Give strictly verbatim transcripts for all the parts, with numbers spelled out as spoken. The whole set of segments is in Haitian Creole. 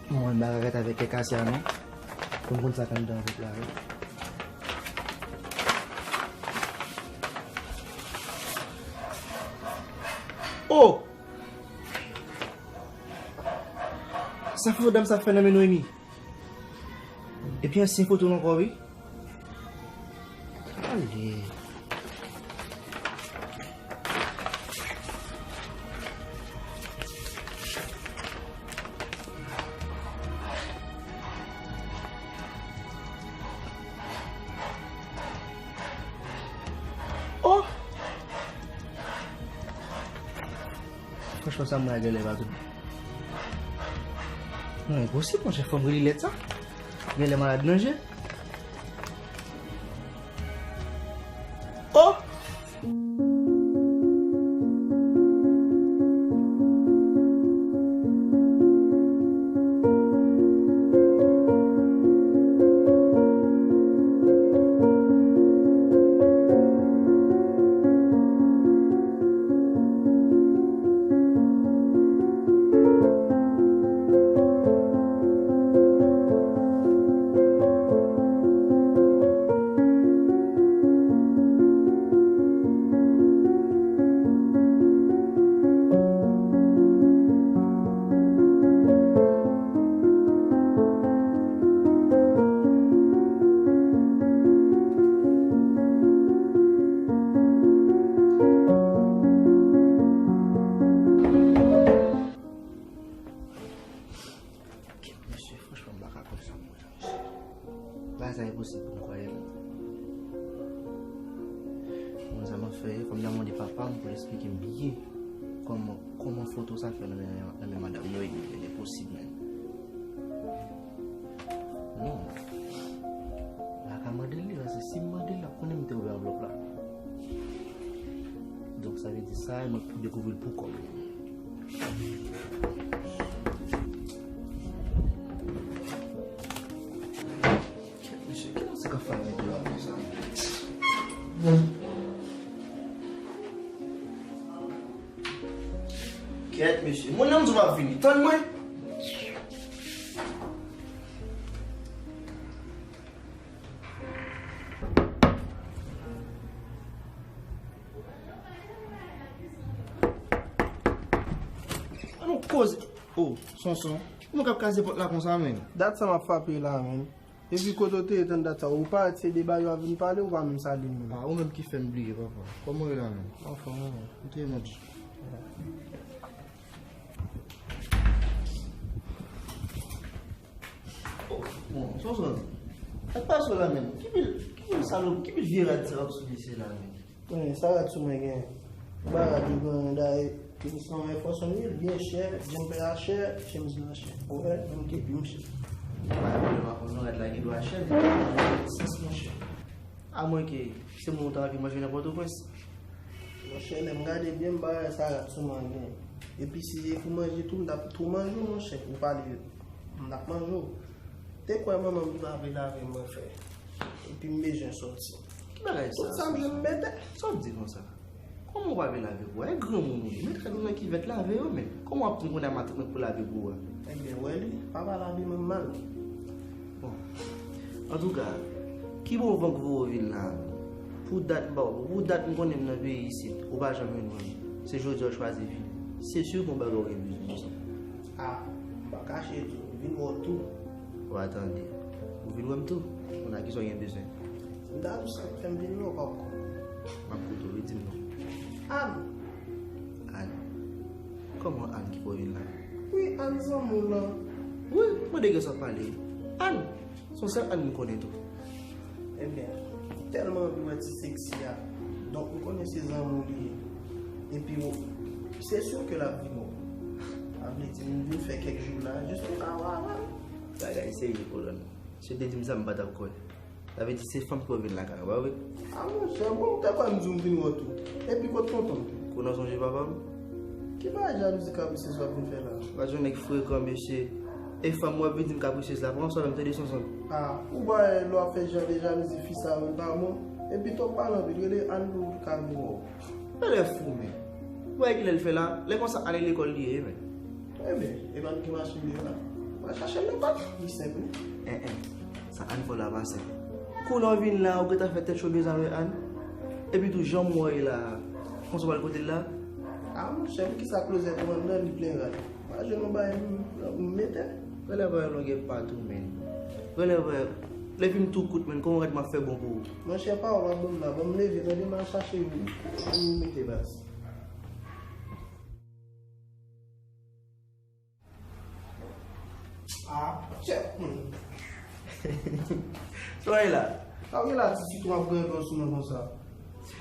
Mwen, m pa ka gate avèk kè kase a non. Pou m konn sa k anndan anvlòp la wi. Oh! Sa foto dam sa fè nan men Noémie? Epi ansyen foto l ankò wi. Ale. Oh! Franchman, sa m wè a genlè pa tou. Non, enposib, monchè, fò m rele lèt sa. Genlè malad nan je. Oh! Mesye, franchman, m pa ka kwè sa m wè la, mesye. Bagay sa enposib pou m kwè l. Mwen, sa m ap fè, fò m ta mande papa m pou l esplike m byen kòman, kòman foto sa fè nan men, nan men madanm Noémie, men enposib, men. Non. M pa ka mande l li, paske si m mande l, l ap konnen m te ouvè anvlòp la. Donk, sa vle di sa, mwen pou dekouvri l pou kò m. Mesye, kilè w se ka fè avèk dlo a konsa? Kèt, mesye. Moun nan m di w m ap vini. Tann mwen. An nou koze. Oh, Sonson. Kòman w ap kraze pòt la konsa, menm? Dat sa m ap frape la, menm. Epi kote w te ye tann dat sa? Ou parèt se de bagay w ap vin pale, ou pa menm salye m menm. Ah, ou menm ki fè m bliye, papa. Kòman w ye la menm? Anfòm, wi. M te mèt. Oh, bon, Sonson. Sa k pase w la menm? Ki pil, ki pil salop, ki pil vye rad sa w ap soulye se la menm? Konnen sa rad sou mwen gen. Ou pa rad ou gen anyen dayè. Tenis lan ou wè fason li ye, l byen chè, djempe a chè, chemiz lan chè. Ou wè, menm kepi m chè. Ou pa wè, ou wè rad la gen dwa chè, men sans monchè. Amwenke se moun ou ta anvi manje nan Pòtoprens. Monchè, lè m gade byen, m pa wè sa rad sou mwen gen. Epi si se pou manje tou, m t ap tou manje w, monchè, ou pale, m t ap manje w. Te kwè manman m li pa vle lave m, mwen fè. Epi m bezwen sòti. Ki bagay sa? Tout sa m jwenn m mete. Sa w di konsa? Kòman w pa vle lave pou w? E granmoun ou ye. Met rad ou nan kivèt, lave yo, men. Kòman w ap tann kounye a matant mwen pou lave pou ou a? Ebyen, wè li, papa lave men m mal. Bon. Antouka, ki bon van k voye w vin la a menm? Pou dat m pa wè w. Pou dat m konnen m nan peyi isit, ou pa janm jwenn mwen. Se jodi a w chwazi vini. Se si w gen yon bagay w gen bezwen konsa. A, m pa kache tou, m vin wè w tou. Wa tande. Ou vin wè m tou? Konn a kisa w gen bezwen? M ta di w sa k fè m vin wè w, papa. M ap koute w, wi, di m non. Ann. Ann. Kòman Ann ki fè w vin la? Wi, Ann zanmi w lan. Wi, mande kisa w ap pale. Ann. Se yon sèl Ann m konnen tou. Ebyen, m tèlman anvi wè ti seksi a. Donk, m konnen se zanmi w li ye. Epi, w, se si ke l ap vin wè w. Sa vle di, m vin fè kèk jou la, jis pou m ka wè avè l. Bagay serye, kolòn. Si w te di m sa, m pa t ap kwè. Sa vle di, se fanm ki fè w vin lakay ou, pa vre? A, monchè, bon, m te kwè m di w m vin wè w tou. Epi, kote tonton m? Konan sonje papa m? Ki bagay jalouzi kaprisyez w ap vin fè la? Ou pa t yon nèg frekan, mesye. E fanm w ap vin di m kaprisyez la, pran swen w menm, tande, Sonson. A, ou pa wè lè w ap fè jan de jalouzi fi sa yo, l pa bon? Epi tou, w ap pale anpil, rele Ann pou l ka vin wè w. Sa lè fou, men. Ou pa wè kilè l fè la? Lè konsa, ale lekòl li ye, men. Ebyen, e pa nou ki machin li ye la? Al chache l nan pòt. Li senp, wi. En, en. Sa Ann fè w la pa senp. Kounye a w vin la, ou gentan fè tèt cho byen avè Ann. Epi tou, jan m wè w ye la, konsa w pral kote l la? A, monchè, kisa klozèt ou anndan, li plen rad. Pa jwenn yon bagay m, m mete. Relèv a yon longè pa tou, menn. Relèv a, lè fi m tou kout, menn, kòman w rad m ap fè bon pou ou? Monchè, pawòl w ap ban m la, ban m leve, tande, m al chache yon, yon mete baz. Ah, chèf, hmm. Sa w ye la? Sa w ye la, ti sitwon ap grenn sou mwen konsa?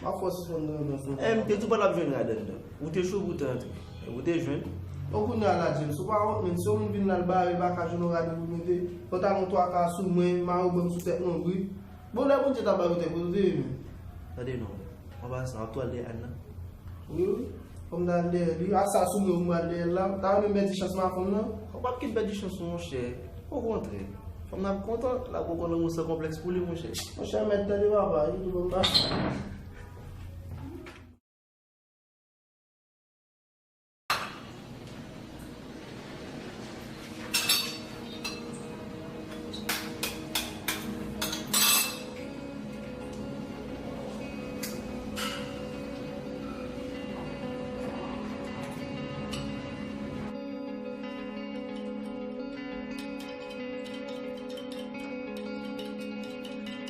M ap fè w sispann grenn sou mwen. Eh, m te di w pa t ap jwenn rad anndan. Ou te cho pou w te antre. Ou te jwenn. Bon, kounye a la, James, ou pa wont, menn. Si yon moun vin la, l bare, l pa ka jwenn yon rad pou mete. Pantalon twa ka sou mwen, mayo ban m sou tèt nonbri. Bon, lè Bondye ta ba yo tèt, kote w te ye menm? Tande non. An pasan, w ap tou al dèyè Ann nan? Wi, wi. Fò m ta al dèyè li. A sa sou mwen, ou m al dèyè l la. Ta renmen m pèdi chans m a fanm nan? Ou p ap kit pèdi chans ou, monchè. Okontrè. Fanm nan ap kontan, l ap pran lanmou san konplèks pou li, monchè. Monchè, mèt tande papa, li tou ban m ba.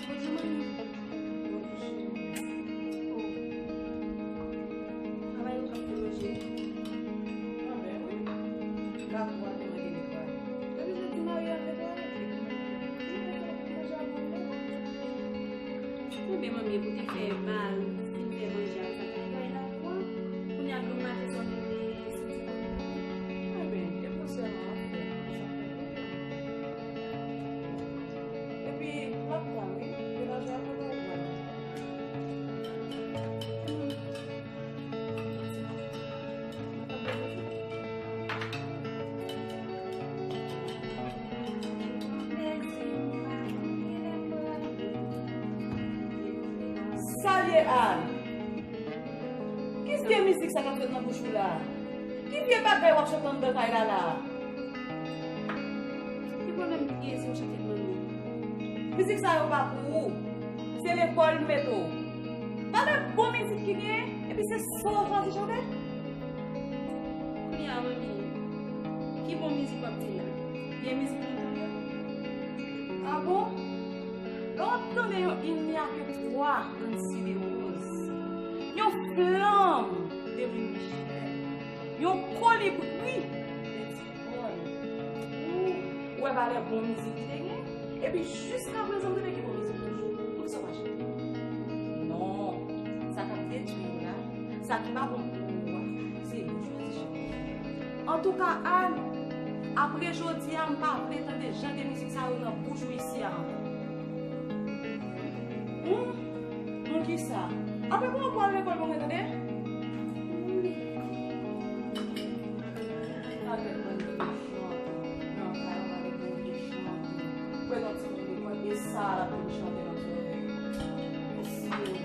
Bonjou, manmi. Bonjou, cheri. Oh. Travay ou t ap fè manje? Anben, wi. Gad pou w al te mande li travay. Depi jodi marye a fè travay, li te manje a manje. Konbyen manmi pou te fè bal, fin fè manje a, sa travay la, kwa? Kounye a granma te sòti de soti. Anben, e pou sèlman ap fè. Epi, w ap pran, wi. Menaj la, mwen pa pran. Salye Ann! Ki vye mizik sa k ap fèt nan bouch ou la? Ki vye bagay w ap chante anndan kay la la? Ki pwoblèm ki genyen si m chante l manmi? Mizik sa yo pa pou ou. Se lekòl m mete w. Gade bon mizik ki genyen, epi se sa w chwazi chante? Kounye a, manmi, ki bon mizik w ap di la? Vye mizik nou tande? A bon? Lè w ap tande yon Il n'y a que toi, Ann Sidewoz, yon flanm de Louis Michel, yon kolibri de Ti Pòl. Ou wè valè bon mizik li te gen? Epi jiskaprezan m tande ki bon mizik toujou. Poukisa w pa chante? Non, sa k ap detwi w la, sa ki pa bon pou ou a, se li w chwazi chante. Antouka, Ann, apre jodi a, m pa vle tande jan de mizik sa yo nan bouch ou isi a ankò. Hum? Hum kisa? Apre pou w al lekòl pou mwen tande? Avèk bann de mechan nan kay, avèk bann de chante. Mwen nan timoun lekòl, e sa l ap vin chante nan zòrèy. Mesye.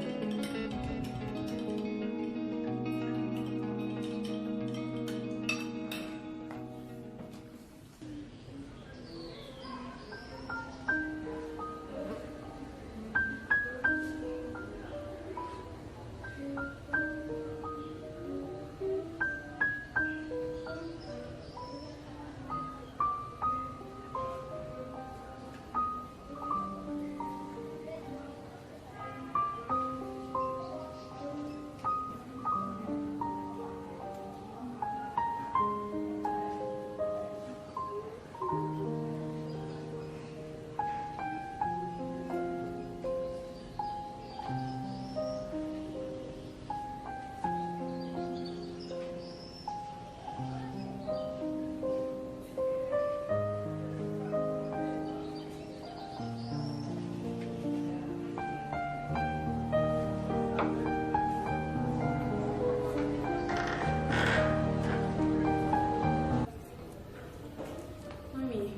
Manmi,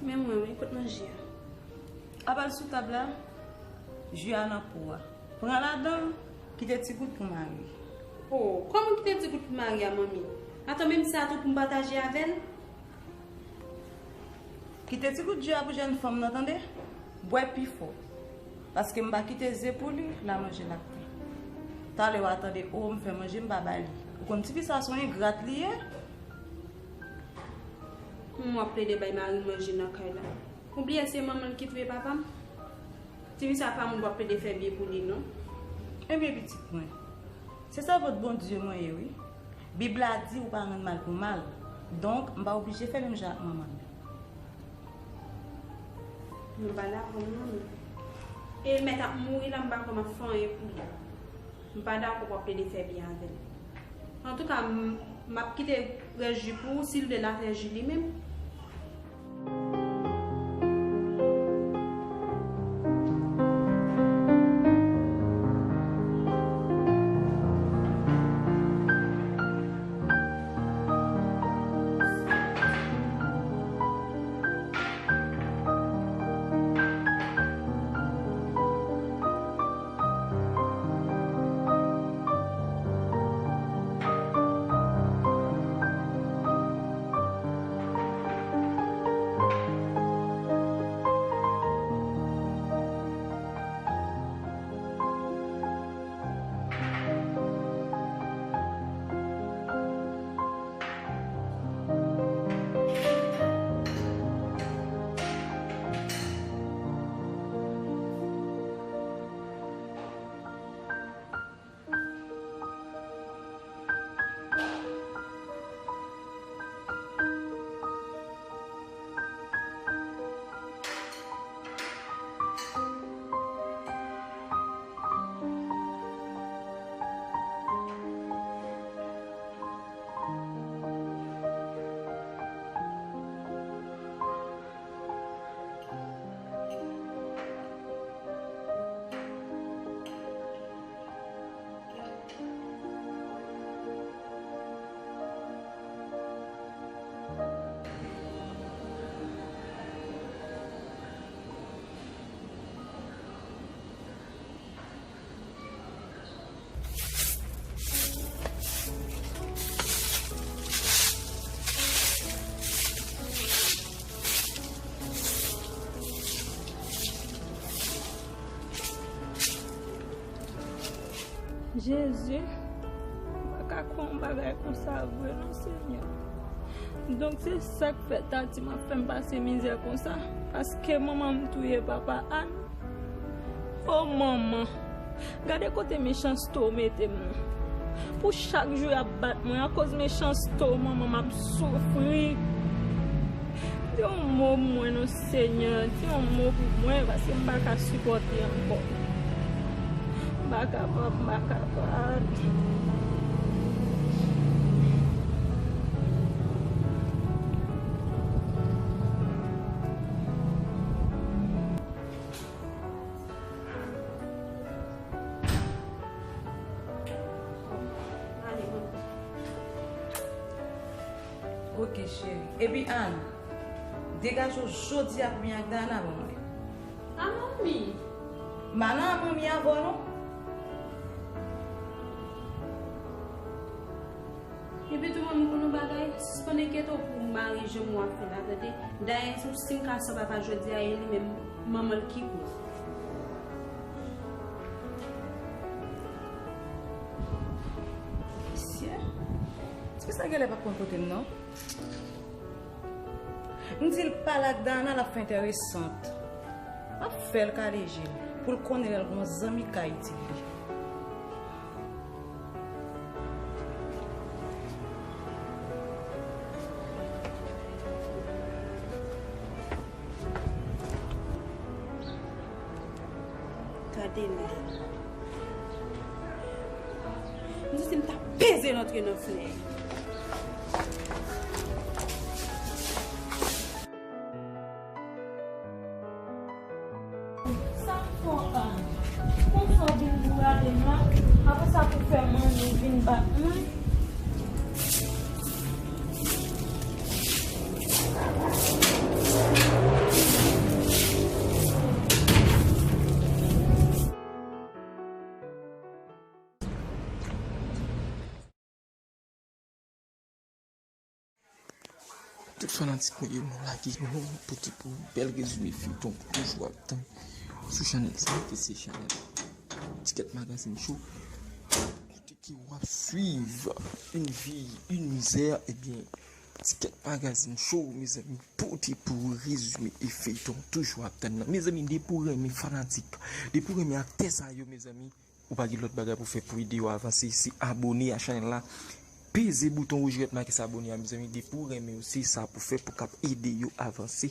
men mwen wi, kot manje a? Apa l sou tab la? Ji a nan po a. Pran ladan l, kite ti gout pou mari. Oh, kòman kite ti gout pou mari a, manmi? Atann, menm sa tou pou m pataje avè l? Kite ti gout ji a pou jèn fanm nan, tande. Bwè pi fò. Paske m pa kite ze pou li, l a manje lakte. Talè w a tande, o, m fè manje, m pa ba li. Ou konn tifi sa se yon engrat li ye? Kouman w ap plede bay mari m manje nan kay la? Ou bliye se manman l ki touye papa m? Tifi sa pa moun pou w ap plede fè byen pou li, non. Ebyen, pitit mwen, se sèvant Bondye mwen ye, wi. Bib la di ou pa rann mal pou mal. Donk, m pa oblije fè menm jan ak manman l. Mwen pa dakò non, non. E mèt ap mouri la, m pa kwè m ap fè anyen pou li. M pa dakò pou w ap plede fè byen avè l. Antouka, m, m ap kite rès ji pou ou, si l vle l a fè ji li menm. Jezi, m pa ka kwè yon bagay konsa vre non, Senyè. Donk, se sa k fè Tati m ap fè m pase mizè konsa, paske manman m touye papa Ann. O manman, gade kote mechanste w mete m nan. Pou chak jou y ap bat mwen, akoz mechanste w, manman, m ap soufri. Di yon mo pou mwen non, Senyè, di yon mo pou mwen, paske m pa ka sipòte ankò. M pa kapab, m pa kapab. Ok, cheri. Epi Ann, degaje w jodi a pou m ak Dana ban mwen. A manmi! M pa nan manmi avè w non. Epi tou manmi, konn yon bagay, sispann enkyete w pou mari Jean w ap fè la, tande. Dayè, si m ka sòt papa jodi a, e li menm manman l ki koz. Mesye, tifi sa genlè pa konn kote m non. M di l pale ak Dana, l ap fè enteresant. M ap fè l kale je l pou l konnen lè l gen yon zanmi k ka itil li. Gade li. M di si m ta peze l antre nan flè. Sa m fè w, Ann? Konsa w vin bourade m la, apre sa pou fè manje w vin bat mwen? Fanatik mwen yo, nou lage, nou pote pou bèl rezime feyton pou toujou ap tann sou chanèl sa ki se chanèl Ticket Magazine Show. Kote ke w ap swiv Une vie, une misère, ebyen, Ticket Magazine Show, mezanmi, pote pou rezime e feyton toujou ap tann nan. Mezanmi, depi w renmen fanatik, depi w renmen aktè sa yo, mezanmi, ou pa gen lòt bagay pou fè pou ede yo avanse, se abone a chanèl la. Peze bouton wouj ki mèt make sa abone a, mezanmi, depi w renmen yo, se sa pou fè pou k ap ede yo avanse.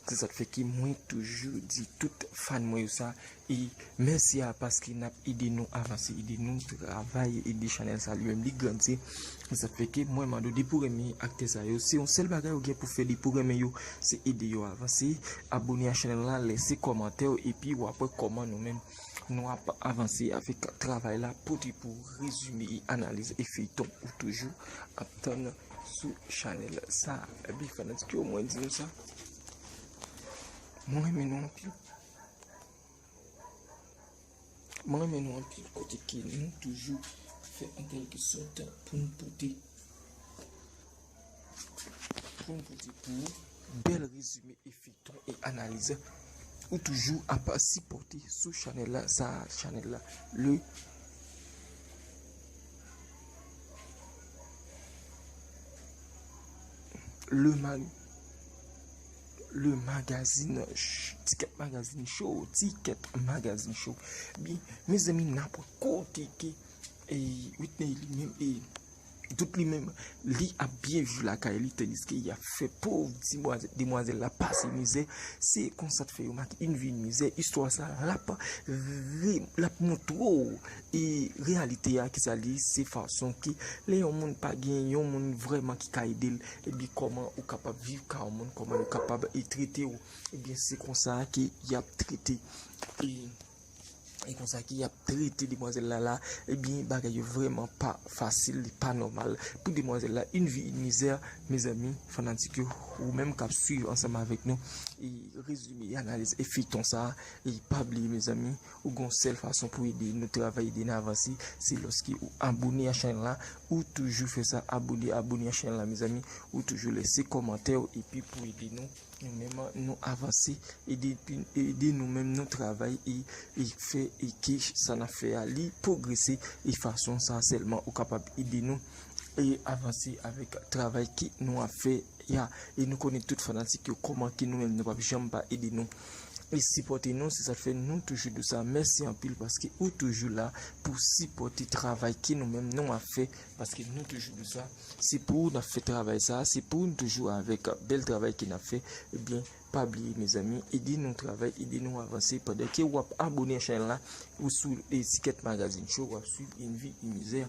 Se sa k fè ke mwen toujou di tout fan mwen yo sa, e mèsi a paske n ap ede nou avanse, ede nou travay, ede chanèl sa li menm li grandi. Se sa k fè ke mwen mande w, depi w renmen aktè sa yo, se yon sèl bagay ou gen pou fè, depi w renmen yo, se ede yo avanse. Abone a chanèl la, lese kòmantè w, epi w ap wè kòman nou menm nou ap avanse avèk travay la, pote pou rezime e analiz e feyton ou toujou ap tann sou chanèl sa. Ebyen, fanatik yo, mwen di nou sa. Mwen renmen nou anpil. Mwen renmen nou anpil kote ke nou toujou fè an kèlke sòt pou n pote, pou n pote pou ou bèl rezime e feyton e analiz ou toujou ap sipòte sou chanèl la, sa chanèl la, le le mag le magazine ch- Ticket Magazine Show, Ticket Magazine Show. Byen, mezanmi, n ap wè kote ke e Whitney li menm e tout li menm, li ap byen viv lakay li, tandiske y ap fè pòv dimwazèl, demwazèl la pase mizè. Se konsa t fè yo make Une vie, une misère. Istwa sa l ap re- l ap montre w e reyalite a, kisa li, se fason ke lè yon moun pa gen yon moun vrèman ki ka ede l, ebyen, kòman ou kapab viv ka yon moun, kòman yo kapab e trete w, ebyen, se konsa ke y ap trete e e konsa ke y ap trete demwazèl la la, ebyen, bagay yo vrèman pa fasil, li pa nòmal pou demwazèl la. Une vie, une misère, mezanmi, fanatik yo, ou menm k ap swiv ansanm avèk nou e rezime e analiz e feyton sa, e pa bliye, mezanmi, ou gon sèl fason pou ede nou travay, ede n avanse, se lòske ou abone a chanèl la, ou toujou fè sa, abone, abone a chanèl la, mezanmi, ou toujou lese kòmantè w, epi pou ede nou, nou menm nou avanse, ede, ede nou menm nou travay e, e fè e ke sa n ap fè a li pwogrese, e fason sa sèlman ou kapab ede nou e avanse avèk travay ke nou ap fè a. E nou konnen tout fanatik yo kòman ke nou menm nou p ap janm pa ede nou e sipòte nou, se sa k fè nou toujou di w sa, mèsi anpil paske ou toujou la pou sipòte travay ke nou menm nou ap fè, paske nou toujou di w sa, se pou ou n ap fè travay sa, se pou nou toujou avèk bèl travay ke n ap fè. Ebyen, pa bliye, mezanmi, ede nou travay, ede nou avanse pandan ke w ap abone a chanèl la, ou sou e Ticket Magazine Show, w ap swiv Une vie, une misère.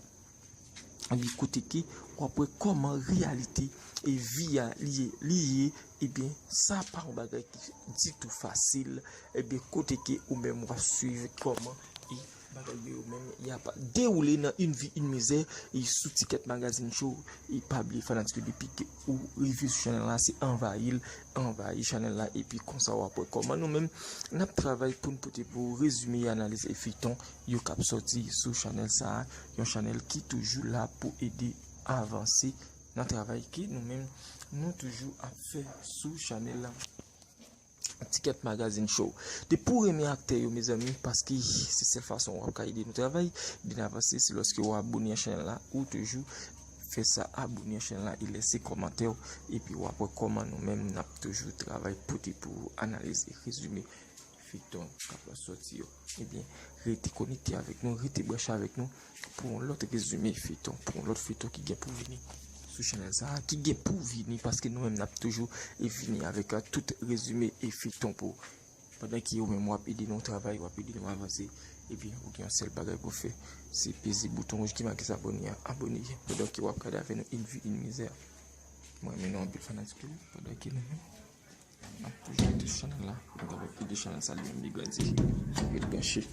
Ebyen, kote ke w ap wè kòman reyalite e vi a li ye, li ye, ebyen, sa pa yon bagay ki ditou fasil. Ebyen, kote ke ou menm w ap swiv kòman e bagay yo menm y ap dewoule nan Une vie, une misère e sou Ticket Magazine Show. E pa bliye, fanatik yo, depi ke ou rive sou chanèl la, se anvayi l, anvayi chanèl la, epi konsa w ap wè kòman nou menm n ap travay pou n pote pou ou rezime e analiz e feyton yo k ap sòti sou chanèl sa a, yon chanèl ki toujou la pou ede avanse nan travay ke nou menm nou toujou ap fè sou chanèl la. Ticket Magazine Show. Depi w renmen aktè yo, mezanmi, paske se sèl fason w ap ka ede nou travay, ede n avanse, se lòske w abone a chanèl la, ou toujou fè sa, abone a chanèl la, e lese kòmantè w, epi w ap wè kòman nou menm n ap toujou travay pote pou ou analiz e rezime feyton k ap sòti yo. Ebyen, rete konekte avèk nou, rete branche avèk nou pou yon lòt rezime feyton, pou yon lòt feyton ki gen pou vini sou chanèl sa a, ki gen pou vini, paske nou menm n ap toujou e vini avèk, a, tout rezime e feyton pou ou. Pandan ke ou menm w ap ede nou travay, w ap ede nou avanse, ebyen, ou gen yon sèl bagay pou fè, se peze bouton wouj ki make sa abone a, abone, pandan ke w ap gade avè nou Une vie, une misère. Mwen renmen nou anpil fanatik yo, pandan ke nou menm n ap toujou rete sou chanèl la, nou kapab ede chanèl sa li menm li grandi. Ret branche.